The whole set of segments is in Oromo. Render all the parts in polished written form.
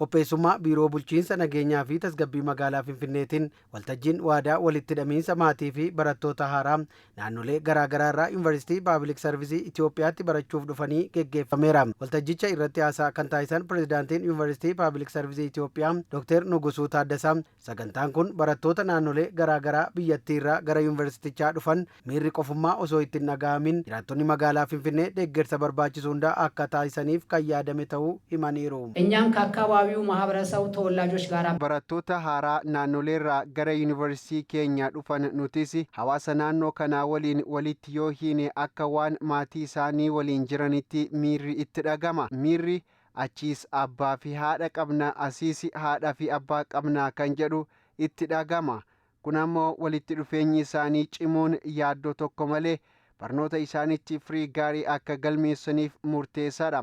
Qopheessummaa Biiroo Bulchiinsa Nageenyaa fi Tasgabbii Magaalaa Finfinneetiin waltajjiin waadaa walitti hidhamiinsa maatii fi barattoota haaraa naannolee garaagaraa irraa Yuunivarsiitii Paabilik Sarvisii Itoophiyaatti barachuuf dhufanii geggeeffameera. Waltajjicha irratti haasaa kan taasisan Pirezidaantiin Yuunivarsiitii Paabilik Sarvisii Itoophiyaa Dookter Nugusuu Taaddasaa, sagantaan kun barattoota naannolee garaagaraa biyyattii irraa gara yuunivarsiitichaa dhufan miirri qofummaa osoo itti hin dhaga'amin jiraattonni magaalaa Finfinnee deeggarsa barbaachisu hunda akka taasisaniif kan yaadame ta'uu himaniiru. እኛም ከአካባቢው ማህበረሰቡ ተወላጆች ጋር Barattoota haaraa naannoleerraa gara yuunivarsiitii keenya dhufan nutis hawaasa naannoo kanaa waliin walitti yoo hiine akka waan maatii isaanii waliin jiranitti miirri itti dhagama. Miirri achiis abbaa fi haadha qabna, asiis haadha fi abbaa qabna kan jedhu itti dhagama. Kun ammoo walitti dhufeenyi isaanii cimuun yaaddoo tokko malee barnoota isaaniitti firii gaarii akka galmeessaniif murteessaadha.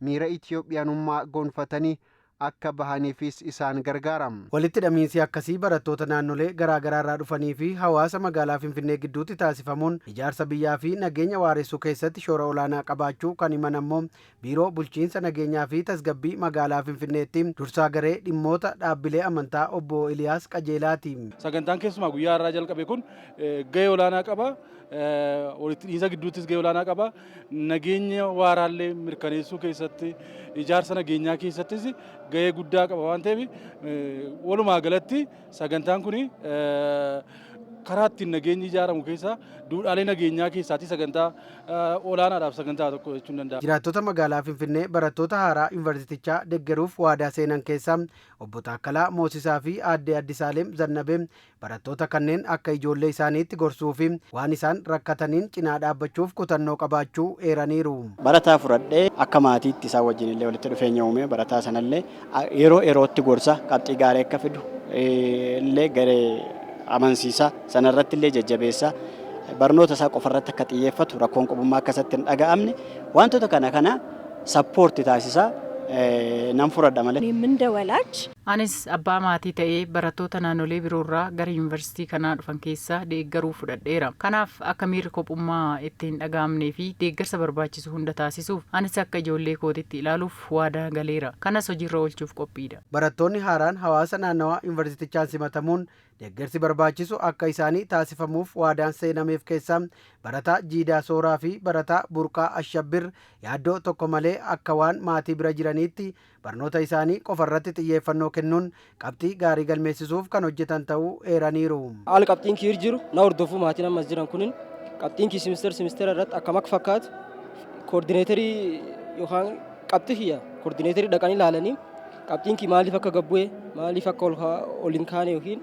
Miira Itoophiyaanummaa gonfatanii akka bahaniifis isaan gargaara. Walitti hidhamiinsi akkasii barattoota naannolee garaagaraa irraa dhufanii fi hawaasa magaalaa Finfinnee gidduutti taasifamuun ijaarsa biyyaa fi nageenya waaressuu keessatti shoora olaanaa qabaachuu kan himan ammoo Biiroo Bulchiinsa Nageenyaa fi Tasgabbii Magaalaa Finfinneetti dursaa garee dhimmoota dhaabbilee amantaa Obbo Iliyaas Qajeelaati. Sagantaan keessumaa guyyaa har'aa jalqabe kun gahee olaanaa qaba. Walitti hidhiinsa gidduuttis gahee olaanaa qaba. Nageenya waaraallee mirkaneessuu keessatti, ijaarsa nageenyaa keessattis gahee guddaa qaba waan ta'eef, walumaa galatti sagantaan kun karaa ittiin nageenyi ijaaramu keessaa, duudhaalee nageenyaa keessaatii sagantaa olaanaadhaaf sagantaa tokko jechuun danda'a. Jiraattota magaalaa Finfinnee barattoota haaraa yuunivarsiitichaa deeggaruuf waadaa seenan keessaa Obbo Taakkalaa Moosisaa fi Aadde Addisaalem Zannabee barattoota kanneen akka ijoollee isaaniitti gorsuu fi waan isaan rakkataniin cinaa dhaabbachuuf kutannoo qabaachuu eeraniiru. Barataa fudhadhee akka maatiitti isaan wajjin illee walitti dhufeenya uume, barataa sanallee yeroo yerootti gorsa, qabxii gaarii akka fidu illee garee amansiisaa, sanarratti illee jajjabeessaa, barnoota isaa qofarratti akka xiyyeeffatu, rakkoon qobummaa akka isatti hin dhaga'amne wantoota kana kana support taasisaa nan fudhadha malee. እኔም እንደ ወላጅ Anis abbaa maatii ta'ee barattoota naannolee biroorraa gara yuunivarsiitii kanaa dhufan keessaa deeggaruu fudhadheera. Kanaaf akka miirri kophummaa itti hin dhaga'amnee fi deeggarsa barbaachisu hunda taasisuuf anis akka ijoollee kootitti ilaaluuf waadaa galeera. Kanas hojiirra oolchuuf qophiidha. Barattoonni haaraan hawaasa naannawaa yuunivarsiitichaan simatamuun deeggarsi barbaachisu akka isaanii taasifamuuf waadaan seenameef keessaa barataa Jiidaa Sooraa fi barataa Burqaa Ashabbir yaaddoo tokko malee akka waan maatii bira jiraniitti barnoota isaanii qofarratti xiyyeeffannoo kennuun qabxii gaarii galmeessisuuf kan hojjetan ta'uu eeraniiru. Haala qabxiin kii jiru na hordofu, maatiin ammas jiran kunin qabxiin kii semester semestera irratti akkam akka fakkaatu coordinatorii yookaan qabxii kiyya coordinatorii dhaqanii ilaalanii qabxiin kii maaliif akka gabbu'e, maaliif akka ol hin kaane yookiin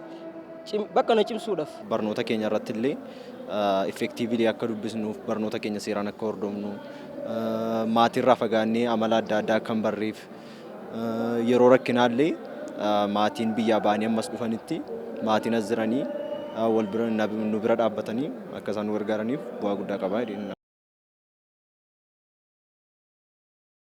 bakka na cimsuudhaaf. Barnoota keenya irratti illee effectively akka dubbisnuuf, barnoota keenya seeraan akka hordofnu, maatiirraa fagaannee amala adda addaa akka hin barreef, yeroo rakkinaallee maatiin biyyaa ba'anii ammas dhufanitti maatiin as jiranii wal bira nu bira dhaabbatanii akka isaan nu gargaaraniif bu'aa guddaa qaba.